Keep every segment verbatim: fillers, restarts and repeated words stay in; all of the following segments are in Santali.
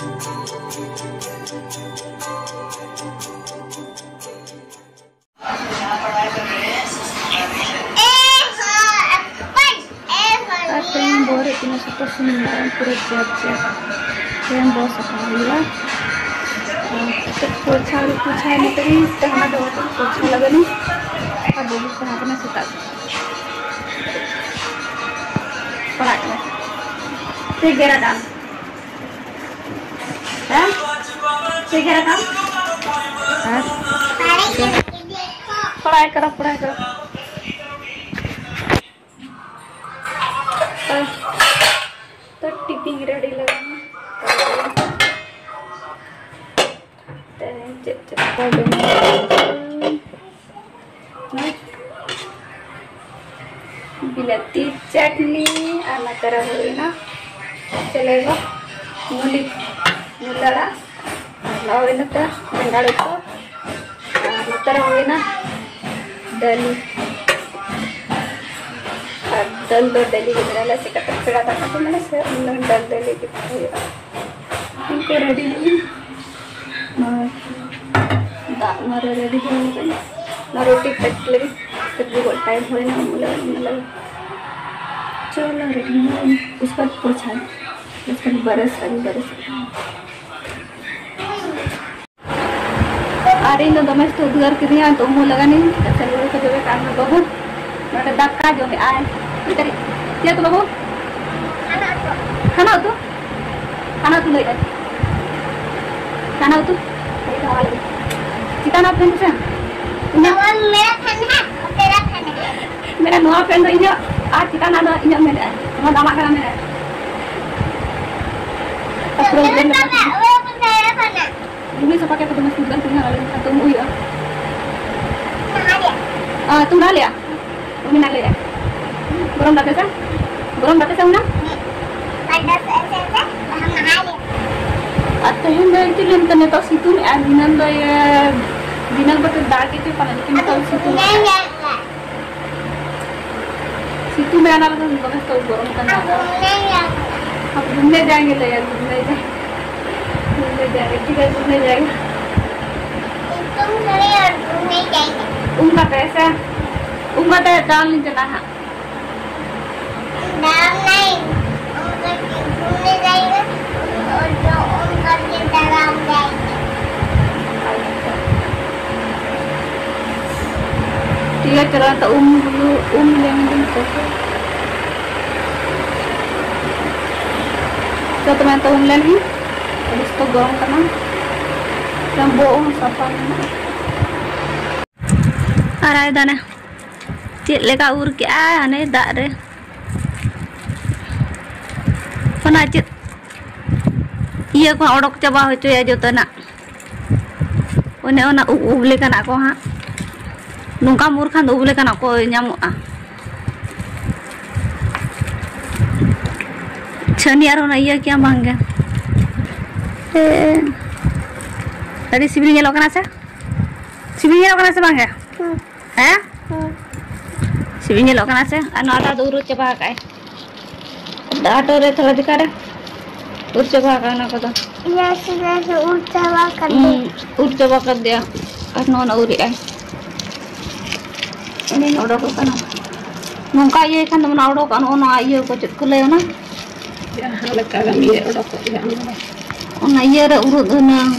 ᱟᱨ ᱛᱮᱦᱮᱧ ᱵᱚᱦᱚᱜ ᱨᱮ ᱛᱤᱱᱟᱹᱜ ᱥᱩᱛᱟᱹᱢ ᱥᱩᱱᱩᱢ ᱢᱮᱱᱟᱜᱼᱟ, ᱯᱩᱨᱟᱹ ᱡᱮᱨ ᱡᱮᱨ᱾ ᱛᱮᱦᱮᱧ ᱵᱚᱦᱚᱜ ᱥᱟᱯᱷᱟ ᱦᱩᱭᱩᱜᱼᱟ᱾ ᱟᱨ ᱯᱳᱪᱷᱟ ᱟᱹᱣᱨᱤ ᱯᱳᱪᱷᱟ ᱱᱤᱛᱚᱜ ᱤᱧ ᱛᱟᱦᱮᱱᱟ ᱫᱚ ᱯᱳᱪᱷᱟ ᱞᱟᱜᱟᱱᱤᱧ᱾ ᱟᱨ ᱵᱟᱹᱵᱩ ᱛᱟᱦᱮᱸ ᱠᱟᱱᱟ ᱥᱮᱛᱟᱜ ᱠᱷᱚᱱ᱾ ᱯᱟᱲᱦᱟᱜ ᱠᱟᱱᱟ᱾ ᱥᱮ ᱜᱮᱨᱟ ᱰᱟᱝ᱾ ᱦᱮᱸ? ᱪᱮᱫ ᱜᱮ ᱨᱟᱠᱟᱵ? ᱦᱮᱸ? ᱯᱟᱲᱦᱟᱭ ᱠᱟᱱᱟ, ᱯᱟᱲᱦᱟᱭ ᱠᱟᱱᱟ᱾ ᱛᱚ, ᱛᱚ, ᱴᱤᱯᱤᱝ ᱨᱮᱰᱤ ᱞᱟᱜᱟᱣ ᱢᱮ᱾ ᱛᱮᱦᱮᱧ ᱪᱮᱫ ᱪᱮᱫ ᱠᱚ ᱵᱮᱱᱟᱣ? ᱵᱤᱞᱟᱹᱛᱤ ᱪᱟᱴᱱᱤ ᱟᱨ ᱱᱚᱛᱮ ᱨᱮ ᱦᱩᱭᱱᱟ ᱪᱮᱞᱮ ᱠᱚ ᱢᱩᱞᱤ, ᱢᱩᱞᱟᱹ ᱟᱲᱟᱜ, ᱟᱨ ᱱᱚᱣᱟ ᱦᱩᱭᱱᱟ ᱛᱚ ᱵᱮᱸᱜᱟᱲ ᱩᱛᱩ, ᱟᱨ ᱱᱚᱛᱮ ᱨᱮ ᱦᱩᱭᱱᱟ ᱫᱟᱹᱞ᱾ ᱟᱨ ᱫᱟᱹᱞ ᱫᱚ ᱰᱮᱞᱤ ᱜᱮ ᱵᱮᱱᱟᱣ ᱞᱮ ᱪᱮᱠᱟ ᱛᱮ ᱯᱮᱲᱟ ᱫᱟᱠᱟ ᱠᱚ ᱢᱟᱱᱮ ᱥᱮ ᱩᱱᱟᱹᱜ ᱫᱟᱹᱞ ᱰᱮᱞᱤ ᱜᱮ ᱦᱩᱭᱩᱜᱼᱟ᱾ ᱤᱧ ᱠᱚ ᱨᱮᱰᱤ ᱞᱮᱜᱼᱤᱧ᱾ ᱱᱚᱜᱼᱚᱭ ᱫᱟᱜ ᱢᱟᱨᱮ ᱨᱮᱰᱤ ᱦᱩᱭ ᱟᱠᱟᱱᱟ᱾ ᱱᱚᱣᱟ ᱨᱩᱴᱤ ᱯᱮᱠ ᱞᱟᱹᱜᱤᱫ ᱥᱟᱹᱵᱽᱡᱤ ᱠᱚ ᱴᱟᱭᱤᱢ ᱦᱩᱭᱱᱟ, ᱩᱱ ᱞᱟᱹᱜᱤᱫ, ᱩᱱ ᱞᱟᱹᱜᱤᱫ᱾ ᱪᱚᱞᱚ ᱨᱮᱰᱤ ᱦᱩᱭ ᱩᱥᱠᱮ ᱵᱟᱫ ᱯᱳᱪᱷᱟ, ᱩᱥᱠᱮ ᱵᱟᱫ ᱵᱨᱟᱥ, ᱟᱹᱰᱤ ᱵᱨᱟᱥ᱾ ᱟᱨ ᱤᱧ ᱫᱚ ᱫᱚᱢᱮ ᱥᱮ ᱩᱫᱽᱜᱟᱹᱨ ᱠᱤᱫᱤᱧᱟ, ᱛᱚ ᱩᱢᱩᱞ ᱟᱠᱟᱱᱟᱹᱧ᱾ ᱥᱮ ᱞᱩᱲᱩ ᱠᱚ ᱡᱚᱢᱮ ᱠᱟᱱ ᱫᱚ ᱵᱟᱹᱵᱩ ᱱᱚᱰᱮ ᱫᱟᱠᱟ ᱡᱚᱢᱮᱜᱼᱟᱭ᱾ ᱪᱮᱫ ᱛᱟᱹᱨᱤ? ᱪᱮᱫ ᱩᱛᱩ ᱵᱟᱹᱵᱩ? ᱠᱷᱟᱱᱟ ᱩᱛᱩ? ᱠᱷᱟᱱᱟ ᱩᱛᱩ ᱞᱟᱹᱭᱮᱫᱼᱟᱭ᱾ ᱠᱷᱟᱱᱟ ᱩᱛᱩ? ᱪᱮᱛᱟᱱ ᱟᱯᱮ ᱥᱮ? ᱤᱧᱟᱹᱜ ᱢᱮᱱᱟ, ᱱᱚᱣᱟ ᱯᱮᱱ ᱫᱚ ᱤᱧᱟᱹᱜ ᱟᱨ ᱪᱮᱛᱟᱱ ᱫᱚ ᱤᱧᱟᱹᱜ ᱢᱮᱱᱟᱜᱼᱟ᱾ ᱱᱚᱣᱟ ᱫᱚ ᱟᱢᱟᱜ ᱠᱟᱱᱟ ᱢᱮᱱᱟᱜᱼᱟ᱾ ᱯᱩᱨᱟᱹ ᱩᱫᱽᱜᱟᱹᱨ ᱠᱟᱱᱟ᱾ ᱞᱩᱜᱽᱲᱤ ᱥᱟᱯᱷᱟ ᱠᱟᱛᱮ ᱫᱚᱢᱮ ᱥᱩᱫᱽᱫᱷᱟᱹ ᱠᱚ ᱧᱮᱞ ᱟᱞᱮ ᱠᱷᱟᱱ ᱫᱚ ᱦᱩᱭᱩᱜᱼᱟ᱾ ᱟᱨ ᱛᱩᱢ ᱨᱟᱦᱟ ᱞᱮᱭᱟ? ᱩᱱᱤ ᱱᱟ ᱞᱟᱹᱭᱟ᱾ ᱜᱚᱨᱚᱢ ᱫᱟᱯᱮ ᱥᱮ? ᱜᱚᱨᱚᱢ ᱫᱟᱯᱮ ᱥᱮ ᱩᱱᱟ? ᱟᱨ ᱛᱮᱦᱮᱧ ᱫᱚ ᱮᱠᱪᱩᱭᱮᱞᱤ ᱱᱤᱛᱚᱜ ᱥᱤᱛᱩᱝ ᱮᱜᱼᱟ, ᱫᱷᱤᱱᱟᱹᱝ ᱫᱚ ᱤᱭᱟᱹ, ᱫᱷᱤᱱᱟᱹᱝ ᱠᱚᱛᱮ ᱫᱟᱜ ᱜᱮ ᱪᱚ ᱯᱟᱞᱮ, ᱞᱮᱠᱤᱱ ᱱᱤᱛᱚᱜ ᱥᱤᱛᱩᱝ ᱮᱜᱼᱟ᱾ ᱥᱤᱛᱩᱝ ᱮᱜᱼᱟ, ᱚᱱᱟ ᱞᱟᱹᱜᱤᱫ ᱫᱚᱢᱮ ᱥᱚᱠ ᱜᱚᱨᱚᱢ ᱠᱟᱱᱟ᱾ ᱟᱵᱚ ᱜᱷᱩᱢᱱᱮ ᱡᱟᱭᱮᱸᱜᱮ ᱞᱟᱹᱭᱟ, ᱜᱷᱩᱢᱱᱮ ᱡᱟᱭᱮᱸᱜᱮ᱾ घूमने जाएंगे, ठीक है, घूमने जाएंगे। तुम थोड़ी और घूमने जाएंगे। उनका पैसा, उनका तो डाल नहीं चला है। डाल नहीं, उनका घूमने जाएंगे, और जो उनका के डराम जाएंगे। ᱴᱷᱤᱠ ᱜᱮᱭᱟ, ᱪᱟᱞᱟᱣ ᱛᱚ ᱩᱢ ᱦᱩᱭᱩᱜ, ᱩᱢ ᱞᱮᱱ ᱜᱤᱧ ᱛᱚ᱾ ᱪᱚ ᱛᱚᱵᱮ ᱛᱚ ᱩᱢ ᱞᱮᱱ ᱜᱤᱧ᱾ ᱟᱹᱰᱤ ᱥᱚᱠᱛᱚ ᱜᱚᱨᱚᱢ ᱠᱟᱱᱟ᱾ ᱵᱚᱦᱚᱜ ᱦᱚᱸ ᱥᱟᱯᱷᱟ ᱢᱮᱱᱟᱜᱼᱟ᱾ ᱟᱨ ᱟᱭ ᱫᱟᱱᱮ ᱪᱮᱫ ᱞᱮᱠᱟ ᱩᱨ ᱠᱮᱜᱼᱟᱭ ᱦᱟᱱᱮ ᱫᱟᱜ ᱨᱮ᱾ ᱚᱱᱟ ᱪᱮᱫ ᱤᱭᱟᱹ ᱠᱚ ᱚᱰᱚᱠ ᱪᱟᱵᱟ ᱦᱚᱪᱚᱭᱟ ᱡᱚᱛᱚᱱᱟᱜ᱾ ᱚᱱᱮ ᱚᱱᱟ ᱩᱵ ᱩᱵ ᱞᱮᱠᱟᱱᱟᱜ ᱠᱚ ᱦᱟᱸᱜ᱾ ᱱᱚᱝᱠᱟᱢ ᱩᱨ ᱠᱷᱟᱱ ᱫᱚ ᱩᱵ ᱞᱮᱠᱟᱱᱟᱜ ᱠᱚ ᱧᱟᱢᱚᱜᱼᱟ᱾ ᱪᱷᱟᱹᱱᱤ ᱟᱨ ᱚᱱᱟ ᱤᱭᱟᱹ ᱠᱮᱭᱟ ᱵᱟᱝ ᱜᱮ᱾ ᱦᱮᱸ᱾ ᱟᱹᱰᱤ ᱥᱤᱵᱤᱞ ᱧᱮᱞᱚᱜ ᱠᱟᱱᱟ ᱥᱮ? ᱥᱤᱵᱤᱞ ᱧᱮᱞᱚᱜ ᱠᱟᱱᱟ ᱥᱮ ᱵᱟᱝ ᱜᱮ? ᱦᱩᱸ᱾ ᱦᱮᱸ? ᱦᱩᱸ᱾ ᱥᱤᱵᱤᱞ ᱧᱮᱞᱚᱜ ᱠᱟᱱᱟ ᱥᱮ? ᱟᱨ ᱱᱚᱣᱟ ᱫᱚ ᱟᱫᱚ ᱩᱨᱩ ᱪᱟᱵᱟ ᱟᱠᱟᱫᱼᱟᱭ᱾ ᱟᱴᱚ ᱨᱮ ᱛᱷᱚᱲᱟ ᱫᱤᱠᱟ ᱨᱮ ᱩᱨ ᱪᱟᱵᱟ ᱟᱠᱟᱱᱟ ᱚᱱᱟ ᱠᱚᱫᱚ᱾ ᱤᱭᱟᱹ ᱥᱤᱞᱟᱹᱭ ᱫᱚ ᱩᱨ ᱪᱟᱵᱟ ᱟᱠᱟᱱ ᱫᱚ᱾ ᱦᱩᱸ, ᱩᱨ ᱪᱟᱵᱟ ᱟᱠᱟᱫ ᱫᱮᱭᱟ᱾ ᱟᱨ ᱱᱚᱣᱟ ᱱᱟ ᱩᱨᱤᱡ ᱟᱭ᱾ ᱩᱱᱤ ᱚᱰᱚᱠᱚᱜ ᱠᱟᱱᱟ᱾ ᱱᱚᱝᱠᱟ ᱤᱭᱟᱹᱭ ᱠᱷᱟᱱ ᱫᱚ ᱚᱱᱟ ᱚᱰᱚᱠᱚᱜᱼᱟ, ᱱᱚᱜᱼᱚ ᱱᱚᱣᱟ ᱤᱭᱟᱹ ᱠᱚ ᱪᱮᱫ ᱠᱚ ᱞᱟᱹᱭᱟ ᱚᱱᱟ? ᱡᱟᱦᱟᱸ ᱞᱮᱠᱟ ᱜᱮᱢ ᱤᱭᱟᱹ ᱚᱰᱚᱠᱚᱜ ᱜᱮᱭᱟ ᱚᱱᱟ ᱫᱚ᱾ ᱚᱱᱟ ᱤᱭᱟᱹ ᱨᱮ ᱩᱨᱩᱫ ᱦᱩᱱᱟᱹᱝ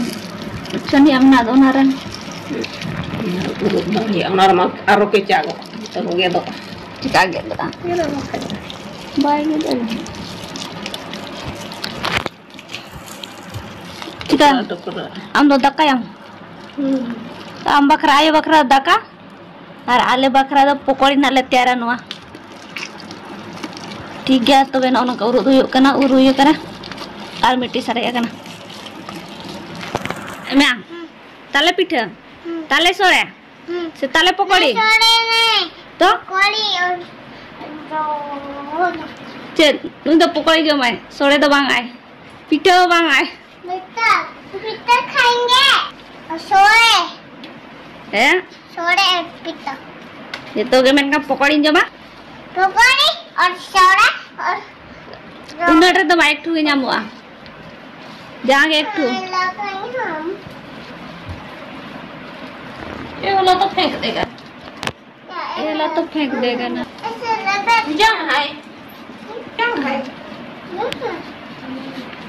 ᱪᱷᱟᱹᱱᱤᱭᱟᱜ ᱢᱮᱱᱟᱜ ᱫᱚ ᱚᱱᱟ ᱨᱮ᱾ ᱚᱱᱟ ᱨᱮᱢᱟ ᱟᱨᱚ ᱠᱮᱪᱟᱜᱚᱜᱼᱟ, ᱡᱚᱛᱚ ᱜᱮᱫᱚᱜᱼᱟ᱾ ᱪᱮᱠᱟ ᱜᱮᱫᱚᱜᱼᱟ? ᱜᱮᱫᱚᱜ ᱵᱟᱝ ᱠᱷᱟᱡ ᱫᱚ᱾ ᱵᱟᱭ ᱜᱮᱫᱚᱜᱼᱟ᱾ ᱪᱮᱠᱟ? ᱴᱩᱠᱨᱟᱹ, ᱴᱩᱠᱨᱟᱹ᱾ ᱟᱢ ᱫᱚ ᱫᱟᱠᱟᱭᱟᱢ? ᱦᱩᱸ᱾ ᱟᱢ ᱵᱟᱠᱷᱨᱟ, ᱟᱭᱳ ᱵᱟᱠᱷᱨᱟ ᱫᱟᱠᱟ, ᱟᱨ ᱟᱞᱮ ᱵᱟᱠᱷᱨᱟ ᱫᱚ ᱯᱚᱠᱚᱲᱤ ᱨᱮᱱᱟᱜ ᱞᱮ ᱛᱮᱭᱟᱨᱟ ᱱᱚᱣᱟ᱾ ᱴᱷᱤᱠ ᱜᱮᱭᱟ, ᱛᱚᱵᱮ ᱱᱚᱜᱼᱚ ᱱᱚᱝᱠᱟ ᱩᱨᱩᱫ ᱦᱩᱭᱩᱜ ᱠᱟᱱᱟ, ᱩᱨᱩ ᱦᱩᱭ ᱠᱟᱱᱟ, ᱟᱨ ᱢᱤᱫᱴᱤᱡ ᱥᱟᱨᱮᱡ ᱟᱠᱟᱱᱟ᱾ ᱮᱢᱟ, ᱛᱟᱞᱮ ᱯᱤᱴᱷᱟᱹ, ᱦᱩᱸ᱾ ᱛᱟᱞᱮ ᱥᱚᱲᱮ, ᱦᱩᱸ᱾ ᱥᱮ ᱛᱟᱞᱮ ᱯᱚᱠᱚᱲᱤ? ᱥᱚᱲᱮ ᱱᱮ᱾ ᱛᱚ? ᱯᱚᱠᱚᱲᱤ ᱟᱨ ᱪᱮᱫ? ᱩᱱᱤ ᱫᱚ ᱯᱚᱠᱚᱲᱤ ᱡᱚᱢᱟᱭ, ᱥᱚᱲᱮ ᱫᱚ ᱵᱟᱝ ᱟᱭ, ᱯᱤᱴᱷᱟᱹ ᱦᱚᱸ ᱵᱟᱝ ᱟᱭ᱾ ᱯᱤᱴᱷᱟᱹ, ᱯᱤᱴᱷᱟᱹ ᱠᱷᱟᱭᱮᱸᱜᱮ᱾ ᱥᱚᱲᱮ᱾ ᱦᱮᱸ? ᱥᱚᱲᱮ ᱟᱨ ᱯᱤᱴᱷᱟᱹ᱾ ᱡᱚᱛᱚ ᱜᱮ ᱢᱮᱱᱠᱷᱟᱱ ᱯᱚᱠᱚᱲᱤᱧ ᱡᱚᱢᱟ᱾ ᱯᱚᱠᱚᱲᱤ ᱟᱨ ᱥᱚᱲᱮ ᱟᱨ ᱩᱱᱟᱹᱜ ᱨᱮᱫᱚ ᱵᱟᱭ ᱮᱠᱴᱩ ᱜᱮ ᱧᱟᱢᱚᱜᱼᱟ᱾ जाएंगे एक ठो। ये वाला तो फेंक देगा। ये वाला तो फेंक देगा ना। जाम है। जाम है।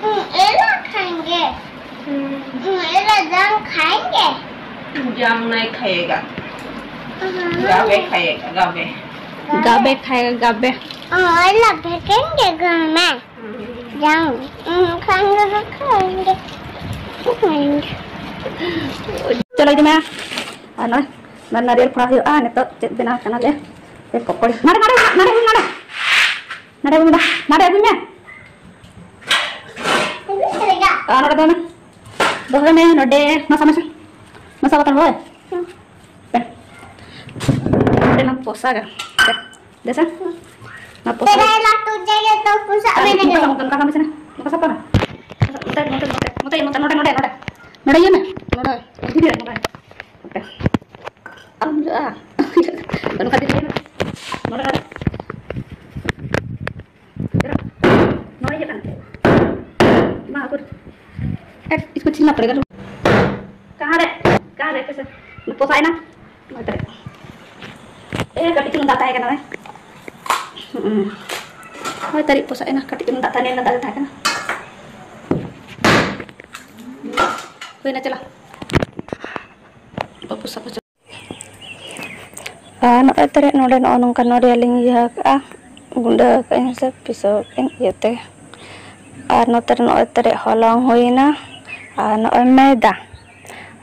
हम्म, ये लोग खाएंगे। हम्म। हम्म, ये लोग जाम खाएंगे। जाम नहीं खाएगा। हम्म। गाबे खाएगा, गाबे। गाबे खाएगा, गाबे। हम्म, ये लोग फेंकेंगे घर में। जाम, हम्म, खाएंगे तो खाएंगे। खाएंगे। ᱪᱚᱞᱚ ᱤᱫᱤ ᱢᱮ᱾ ᱟᱨ ᱱᱚᱜᱼᱚᱭ ᱱᱚᱣᱟ ᱱᱟᱨᱤᱭᱮᱞ ᱯᱷᱚᱲᱟ ᱦᱩᱭᱩᱜᱼᱟ᱾ ᱱᱤᱛᱚᱜ ᱪᱮᱫ ᱵᱮᱱᱟᱣ ᱠᱟᱱᱟ ᱞᱮ? ᱯᱚᱠᱚᱲᱤ᱾ ᱱᱚᱰᱮ, ᱱᱚᱰᱮ, ᱱᱚᱰᱮ, ᱱᱚᱰᱮ᱾ ᱱᱚᱰᱮ ᱟᱹᱜᱩᱭ ᱢᱮ, ᱱᱚᱰᱮ ᱟᱹᱜᱩᱭ ᱢᱮ᱾ ᱟᱨ ᱱᱚᱰᱮ ᱫᱚᱦᱚᱭ ᱢᱮ᱾ ᱫᱚᱦᱚᱭ ᱢᱮ ᱱᱚᱰᱮ᱾ ᱢᱟᱥᱟ, ᱢᱟᱥᱟ᱾ ᱢᱟᱥᱟ ᱠᱟᱛᱮ ᱦᱳᱭ᱾ ᱱᱚᱰᱮ ᱞᱟᱝ ᱯᱚᱥᱟᱜᱟ᱾ ᱫᱮᱥᱟ? ᱱᱚᱣᱟ ᱯᱚᱥᱟᱜ᱾ ᱛᱮᱨᱮ ᱞᱟᱹᱴᱩ ᱡᱟᱭᱜᱟ ᱫᱚ ᱯᱚᱥᱟᱜ ᱟᱨ ᱢᱮᱱᱟᱜ ᱱᱚᱝᱠᱟ ᱜᱮ᱾ ᱥᱟᱵ, ᱱᱚᱝᱠᱟ ᱥᱟᱵ ᱠᱟᱱᱟ᱾ ᱱᱚᱝᱠᱟ ᱥᱟᱵ ᱠᱟᱱᱟ᱾ ᱱᱚᱛᱮ, ᱱᱚᱛᱮ, ᱱᱚᱛᱮ, ᱱᱚᱛᱮ, ᱱᱚᱰᱮ, ᱱᱚᱰᱮ, ᱱᱚᱰᱮ᱾ ᱱᱚᱰᱮ ᱤᱭᱟᱹ ᱢᱮ᱾ ᱱᱚᱰᱮ᱾ ᱤᱫᱤ ᱢᱮ, ᱱᱚᱰᱮ᱾ ᱱᱚᱰᱮ᱾ ᱟᱞᱚᱢ ᱦᱤᱡᱩᱜᱼᱟ᱾ ᱱᱚᱝᱠᱟ ᱤᱫᱤ ᱢᱮ᱾ ᱱᱚᱰᱮ, ᱱᱚᱰᱮ᱾ ᱱᱚᱰᱮ ᱤᱭᱟᱹ ᱠᱟᱱᱟ᱾ ᱢᱟ, ᱩᱠᱩᱨ᱾ ᱮ, ᱤᱥᱠᱩ ᱪᱷᱤᱞᱱᱟ ᱯᱚᱲᱮᱜᱟ᱾ ᱠᱟᱦᱟᱸ ᱨᱮ? ᱠᱟᱦᱟᱸ ᱨᱮ? ᱠᱮᱥᱮ? ᱯᱚᱥᱟᱭ ᱱᱟ? ᱱᱚᱜᱼᱚᱭ ᱛᱟᱹᱨᱤᱡ᱾ ᱮ, ᱠᱟᱹᱴᱤᱡ ᱪᱩᱞᱩᱝ ᱫᱟᱜ ᱛᱟᱦᱮᱸ ᱠᱟᱱᱟ, ᱦᱮᱸ? ᱦᱩᱸ᱾ ᱱᱚᱜᱼᱚᱭ ᱛᱟᱹᱨᱤᱡ ᱯᱚᱥᱟᱜ ᱮᱱᱟ, ᱠᱟᱹᱴᱤᱡ ᱪᱩᱞᱩᱝ ᱫᱟᱜ ᱛᱟᱦᱮᱸ ᱞᱮᱱᱟ, ᱫᱟᱜ ᱜᱮ ᱛᱟᱦᱮᱸ ᱠᱟᱱᱟ᱾ ᱦᱩᱭᱱᱟ, ᱪᱟᱞᱟᱜ᱾ ᱵᱟᱹᱵᱩ ᱥᱟᱵ ᱦᱚᱪᱚ᱾ ᱟᱨ ᱱᱚᱜᱼᱚᱭ ᱛᱟᱹᱨᱤᱡ ᱱᱚᱰᱮ ᱱᱚᱜᱼᱚ ᱱᱚᱝᱠᱟ ᱱᱚᱰᱮ ᱞᱤᱧ ᱤᱭᱟᱹ ᱟᱠᱟᱜᱼᱟ, ᱜᱩᱸᱰᱟᱹ ᱟᱠᱟᱜᱼᱟᱹᱧ ᱥᱮ ᱯᱤᱥᱟᱹᱣ ᱟᱠᱟᱜᱼᱟᱹᱧ ᱤᱭᱟᱹᱛᱮ᱾ ᱟᱨ ᱱᱚᱛᱮ ᱨᱮ ᱱᱚᱜᱼᱚᱭ ᱛᱟᱹᱨᱤᱡ ᱦᱚᱞᱚᱝ ᱦᱩᱭᱱᱟ, ᱟᱨ ᱱᱚᱜᱼᱚᱭ ᱢᱚᱭᱫᱟ᱾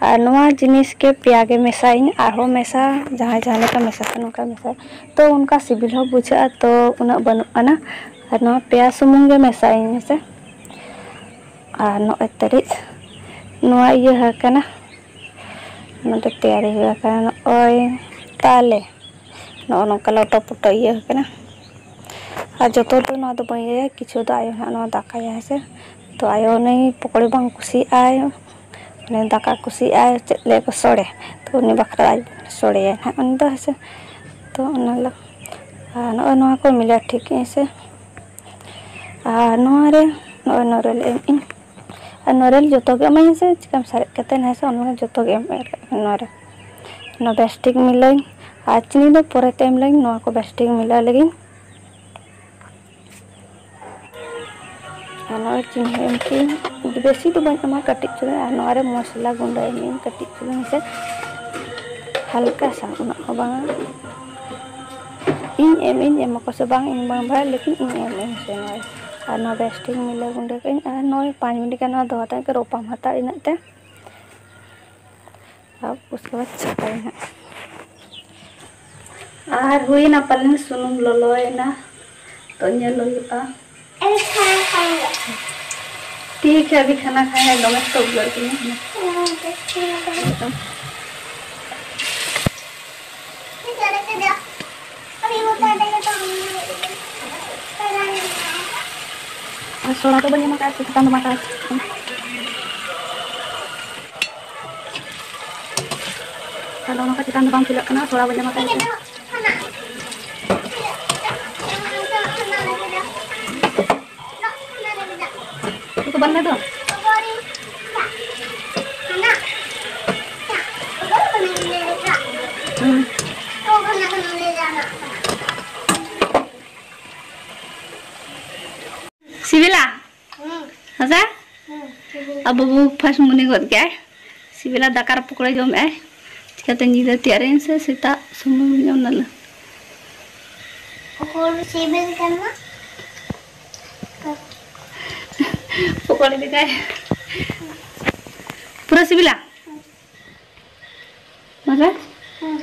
ᱟᱨ ᱱᱚᱣᱟ ᱡᱤᱱᱤᱥ ᱜᱮ ᱯᱮᱭᱟ ᱜᱮ ᱢᱮᱥᱟᱭᱟᱹᱧ, ᱟᱨᱦᱚᱸ ᱢᱮᱥᱟ, ᱡᱟᱦᱟᱸᱭ ᱡᱟᱦᱟᱸ ᱞᱮᱠᱟ ᱢᱮᱥᱟ ᱥᱟᱱᱟ ᱠᱚᱣᱟ ᱢᱮᱥᱟ᱾ ᱛᱚ ᱚᱱᱠᱟ ᱥᱤᱵᱤᱞ ᱦᱚᱸ ᱵᱩᱡᱷᱟᱹᱜᱼᱟ, ᱛᱚ ᱩᱱᱟᱹᱜ ᱵᱟᱹᱱᱩᱜ ᱟᱱᱟ᱾ ᱟᱨ ᱱᱚᱣᱟ ᱯᱮᱭᱟ ᱥᱩᱢᱩᱝ ᱜᱮ ᱢᱮᱥᱟᱭᱟᱹᱧ ᱦᱮᱸᱥᱮ᱾ ᱟᱨ ᱱᱚᱜᱼᱚᱭ ᱛᱟᱹᱨᱤᱡ ᱱᱚᱣᱟ ᱤᱭᱟᱹ ᱟᱠᱟᱱᱟ, ᱱᱚᱰᱮ ᱛᱮᱭᱟᱨᱤ ᱦᱩᱭ ᱟᱠᱟᱱᱟ ᱱᱚᱜᱼᱚᱭ ᱛᱟᱞᱮ᱾ ᱱᱚᱜᱼᱚ ᱱᱚᱝᱠᱟ ᱞᱚᱴᱚ ᱯᱚᱴᱚ ᱤᱭᱟᱹ ᱟᱠᱟᱱᱟ᱾ ᱟᱨ ᱡᱚᱛᱚ ᱫᱚ ᱱᱚᱣᱟ ᱫᱚ ᱵᱟᱹᱧ ᱤᱭᱟᱹᱭᱟ, ᱠᱤᱪᱷᱩ ᱫᱚ ᱟᱭᱳ ᱦᱟᱸᱜ ᱱᱚᱣᱟ ᱫᱟᱠᱟᱭᱟ ᱦᱮᱸᱥᱮ᱾ ᱛᱚ ᱟᱭᱳ ᱩᱱᱤ ᱯᱚᱠᱚᱲᱤ ᱵᱟᱝ ᱠᱩᱥᱤᱭᱟᱜᱼᱟᱭ, ᱩᱱᱤ ᱫᱟᱠᱟ ᱠᱩᱥᱤᱭᱟᱜᱼᱟᱭ ᱪᱮᱫ ᱞᱟᱹᱭ ᱠᱚ ᱥᱚᱲᱮ, ᱛᱚ ᱩᱱᱤ ᱵᱟᱠᱷᱨᱟ ᱟᱡ ᱥᱚᱲᱮᱭᱟᱭ ᱦᱟᱸᱜ ᱩᱱᱤ ᱫᱚ ᱦᱮᱸᱥᱮ᱾ ᱛᱚ ᱚᱱᱟ ᱞᱟᱹᱜᱤᱫ ᱟᱨ ᱱᱚᱜᱼᱚᱭ ᱱᱚᱣᱟ ᱠᱚ ᱢᱤᱞᱟ ᱴᱷᱤᱠ ᱦᱮᱸᱥᱮ᱾ ᱟᱨ ᱱᱚᱣᱟ ᱨᱮ ᱱᱚᱜᱼᱚᱭ ᱱᱚᱣᱟ ᱨᱮ ᱮᱢ ᱤᱧ ᱟᱨ ᱱᱚᱣᱟ ᱨᱮ ᱡᱚᱛᱚ ᱜᱮ ᱮᱢᱟᱹᱧ ᱥᱮ, ᱪᱤᱠᱟᱹᱢ ᱥᱟᱨᱮᱡ ᱠᱟᱛᱮ ᱦᱮᱸ ᱥᱮ, ᱚᱱᱟ ᱡᱚᱛᱚ ᱜᱮ ᱮᱢ ᱮᱨ ᱠᱟᱜ ᱠᱟᱱᱟ ᱱᱚᱣᱟ ᱨᱮ᱾ ᱱᱚᱣᱟ ᱵᱮᱥ ᱴᱷᱤᱠ ᱢᱤᱞᱟᱹᱧ, ᱟᱨ ᱪᱤᱱᱤ ᱫᱚ ᱯᱚᱨᱮ ᱛᱮ ᱮᱢ ᱞᱟᱹᱧ, ᱱᱚᱣᱟ ᱠᱚ ᱵᱮᱥ ᱴᱷᱤᱠ ᱢᱤᱞᱟᱹᱣ ᱞᱟᱹᱜᱤᱫ᱾ ᱟᱨ ᱱᱚᱜᱼᱚᱭ ᱪᱤᱱᱤ ᱮᱢ ᱠᱤᱱ, ᱵᱮᱥᱤ ᱫᱚ ᱵᱟᱹᱧ ᱮᱢᱟ, ᱠᱟᱹᱴᱤᱡ ᱪᱩᱞᱩᱝ᱾ ᱟᱨ ᱱᱚᱣᱟ ᱨᱮ ᱢᱚᱥᱞᱟ ᱜᱩᱸᱰᱟᱹ ᱮᱢ ᱤᱧ ᱠᱟᱹᱴᱤᱡ ᱪᱩᱞᱩᱝ ᱥᱮ ᱦᱟᱞᱠᱟ ᱥᱟ, ᱩᱱᱟᱹᱜ ᱦᱚᱸ ᱵᱟᱝᱟ᱾ ᱤᱧ ᱮᱢ ᱤᱧ ᱮᱢᱟ ᱠᱚ ᱥᱮ ᱵᱟᱝ, ᱤᱧ ᱵᱟᱝ ᱵᱟᱲᱟᱭ, ᱞᱮᱠᱤᱱ ᱤᱧ ᱮᱢ ᱤᱧ ᱥᱮ ᱱᱚᱜᱼᱚᱭ᱾ ᱟᱨ ᱱᱚᱣᱟ ᱵᱮᱥ ᱴᱷᱤᱠ ᱢᱤᱞᱟᱹᱣ ᱜᱩᱸᱰᱟᱹ ᱠᱟᱜ ᱟᱹᱧ᱾ ᱟᱨ ᱱᱚᱜᱼᱚᱭ ᱯᱟᱸᱪ ᱢᱤᱱᱤᱴ ᱜᱟᱱ ᱱᱚᱣᱟ ᱫᱚᱦᱚ ᱦᱟᱛᱟᱲ ᱠᱟᱛᱮ ᱨᱚᱯᱟᱢ ᱦᱟᱛᱟᱲ ᱤᱱᱟᱹᱜ ᱛᱮ᱾ ᱟᱨ ᱩᱥᱠᱮ ᱵᱟᱫ ᱪᱷᱟᱠᱟᱭ ᱦᱟᱸᱜ᱾ ᱟᱨ ᱦᱩᱭᱱᱟ ᱯᱟᱞᱮᱱ, ᱥᱩᱱᱩᱢ ᱞᱚᱞᱚᱭᱮᱱᱟ, ᱛᱚ ᱧᱮᱞ ᱦᱩᱭᱩᱜᱼᱟ᱾ ᱴᱷᱤᱠ ᱦᱮ, ᱟᱵᱷᱤ ᱠᱷᱟᱱᱟ ᱠᱷᱟᱭᱮ, ᱫᱚᱢᱮ ᱛᱚ ᱩᱫᱽᱜᱟᱹᱨ ᱠᱟᱱᱟ᱾ ᱟᱨ ᱥᱚᱲᱟ ᱫᱚ ᱵᱟᱹᱧ ᱮᱢ ᱟᱠᱟᱫᱼᱟ, ᱪᱮᱛᱟᱱ ᱫᱚ ᱵᱟᱝ ᱟᱠᱟᱫᱼᱟ᱾ ᱟᱫᱚ ᱚᱱᱟ ᱠᱚ ᱪᱮᱛᱟᱱ ᱫᱚ ᱵᱟᱝ ᱯᱷᱩᱞᱟᱹᱜ ᱠᱟᱱᱟ, ᱥᱚᱲᱟ ᱵᱟᱹᱧ ᱮᱢ ᱟᱠᱟᱫᱼᱟ᱾ ᱩᱛᱩ ᱵᱟᱹᱱᱩᱜ ᱫᱚ᱾ ᱦᱩᱸ᱾ ᱥᱤᱵᱤᱞᱟ? ᱦᱮᱸᱥᱮ? ᱟᱨ ᱵᱟᱹᱵᱩ first ᱢᱚᱱᱮ ᱜᱚᱫ ᱠᱮᱜᱼᱟᱭ, ᱥᱤᱵᱤᱞᱟ, ᱫᱟᱠᱟ ᱨᱮ ᱯᱚᱠᱚᱲᱟ ᱡᱚᱢᱮᱜᱼᱟᱭ᱾ ᱪᱤᱠᱟᱹᱛᱮ ᱧᱤᱫᱟᱹ ᱛᱮᱭᱟᱨ ᱮᱱ ᱥᱮ ᱥᱮᱛᱟᱜ ᱥᱚᱢᱚᱭ ᱧᱚᱜ ᱱᱟᱞᱮ? ᱯᱚᱠᱚᱲ ᱥᱤᱵᱤᱞ ᱠᱟᱱᱟ᱾ ᱯᱚᱠᱚᱲ ᱞᱮᱠᱟᱭ᱾ ᱯᱩᱨᱟᱹ ᱥᱤᱵᱤᱞᱟ? ᱢᱟᱥᱮ? ᱦᱮᱸ᱾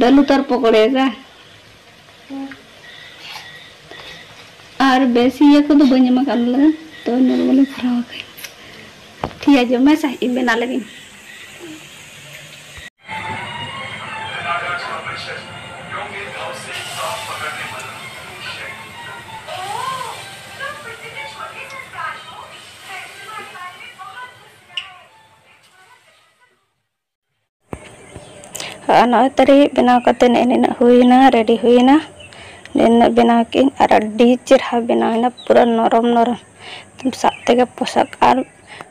ᱰᱟᱹᱞᱩ ᱛᱟᱨ ᱯᱚᱠᱚᱲᱮ ᱥᱮ? ᱦᱮᱸ᱾ ᱟᱨ ᱵᱮᱥᱤ ᱤᱭᱟᱹ ᱠᱚᱫᱚ ᱵᱟᱹᱧ ᱮᱢ ᱟᱠᱟᱫ ᱞᱮ, ᱛᱚ ᱱᱚᱨᱢᱟᱞᱤ ᱵᱷᱚᱨᱟᱣ ᱟᱠᱟᱫᱟᱹᱧ᱾ ᱴᱷᱤᱠ ᱜᱮᱭᱟ, ᱡᱚᱢ ᱢᱮ ᱥᱮ, ᱤᱧ ᱵᱮᱱᱟᱣ ᱞᱮᱜᱤᱧ᱾ ᱟᱨ ᱱᱚᱜᱼᱚᱭ ᱛᱟᱹᱨᱤ ᱵᱮᱱᱟᱣ ᱠᱟᱛᱮ ᱱᱮᱜᱼᱮ ᱱᱤᱱᱟᱹᱜ ᱦᱩᱭᱱᱟ, ready ᱦᱩᱭᱱᱟ᱾ ᱱᱤᱱᱟᱹᱜ ᱵᱮᱱᱟᱣ ᱠᱮᱫᱟᱹᱧ ᱟᱨ ᱟᱹᱰᱤ ᱪᱮᱨᱦᱟ ᱵᱮᱱᱟᱣ ᱮᱱᱟ, ᱯᱩᱨᱟᱹ ᱱᱚᱨᱚᱢ ᱱᱚᱨᱚᱢ᱾ ᱮᱠᱫᱚᱢ ᱥᱟᱵ ᱛᱮᱜᱮ ᱯᱚᱥᱟᱜ᱾ ᱟᱨ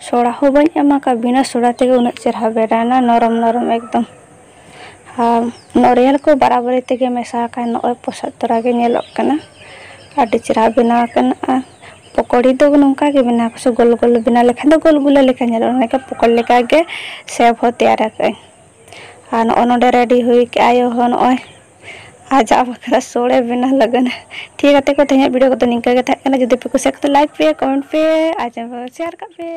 ᱥᱚᱲᱟ ᱦᱚᱸ ᱵᱟᱹᱧ ᱮᱢ ᱟᱠᱟᱫ, ᱵᱤᱱᱟᱹ ᱥᱚᱲᱟ ᱛᱮᱜᱮ ᱩᱱᱟᱹᱜ ᱪᱮᱨᱦᱟ ᱵᱮᱱᱟᱣ ᱮᱱᱟ, ᱱᱚᱨᱚᱢ ᱱᱚᱨᱚᱢ ᱮᱠᱫᱚᱢ᱾ ᱟᱨ ᱱᱚᱨᱤᱭᱟᱞ ᱠᱚ ᱵᱟᱨᱟᱵᱟᱨᱤ ᱛᱮᱜᱮ ᱢᱮᱥᱟ ᱟᱠᱟᱱ, ᱱᱚᱜᱼᱚᱭ ᱯᱚᱥᱟᱜ ᱛᱚᱨᱟ ᱜᱮ ᱧᱮᱞᱚᱜ ᱠᱟᱱᱟ᱾ ᱟᱹᱰᱤ ᱪᱮᱨᱦᱟ ᱵᱮᱱᱟᱣ ᱟᱠᱟᱱᱟ᱾ ᱟᱨ ᱯᱚᱠᱚᱲᱤ ᱫᱚ ᱱᱚᱝᱠᱟ ᱜᱮ ᱵᱮᱱᱟᱣ ᱠᱚ, ᱥᱮ ᱜᱳᱞ ᱜᱳᱞ ᱵᱮᱱᱟᱣ ᱞᱮᱠᱷᱟᱱ ᱫᱚ ᱜᱳᱞ ᱜᱩᱞᱟᱹ ᱞᱮᱠᱟ ᱧᱮᱞᱚᱜᱼᱟ, ᱚᱱᱟ ᱞᱮᱠᱟ ᱯᱚᱠᱚᱲ ᱞᱮᱠᱟ ᱜᱮ ᱥᱮᱯ ᱦᱚᱸ ᱛᱮᱭᱟᱨ ᱟᱠᱟᱫᱟᱹᱧ᱾ ᱟᱨ ᱱᱚᱜᱼᱚ ᱱᱚᱰᱮ ᱨᱮᱰᱤ ᱦᱩᱭ ᱠᱮᱜᱼᱟ ᱟᱭᱳ ᱦᱚᱸ ᱱᱚᱜᱼᱚᱭ ᱟᱡᱟᱜ ᱵᱟᱠᱷᱨᱟ ᱥᱳᱲᱮ ᱵᱮᱱᱟᱣ ᱞᱟᱹᱜᱤᱫ᱾ ᱴᱷᱤᱠ ᱜᱮᱭᱟ ᱜᱟᱛᱮ ᱠᱚ, ᱛᱮᱦᱮᱧᱟᱜ ᱵᱷᱤᱰᱤᱭᱳ ᱠᱚᱫᱚ ᱱᱤᱝᱠᱟᱹ ᱜᱮ ᱛᱟᱦᱮᱸ ᱠᱟᱱᱟ᱾ ᱡᱩᱫᱤ ᱯᱮ ᱠᱩᱥᱤᱭᱟᱜ ᱠᱷᱟᱱ ᱫᱚ ᱞᱟᱭᱤᱠ ᱯᱮ, ᱠᱚᱢᱮᱱᱴ ᱯᱮ ᱟᱨ ᱪᱮᱱᱮᱞ ᱥᱮᱭᱟᱨ ᱠᱟᱜ ᱯᱮ᱾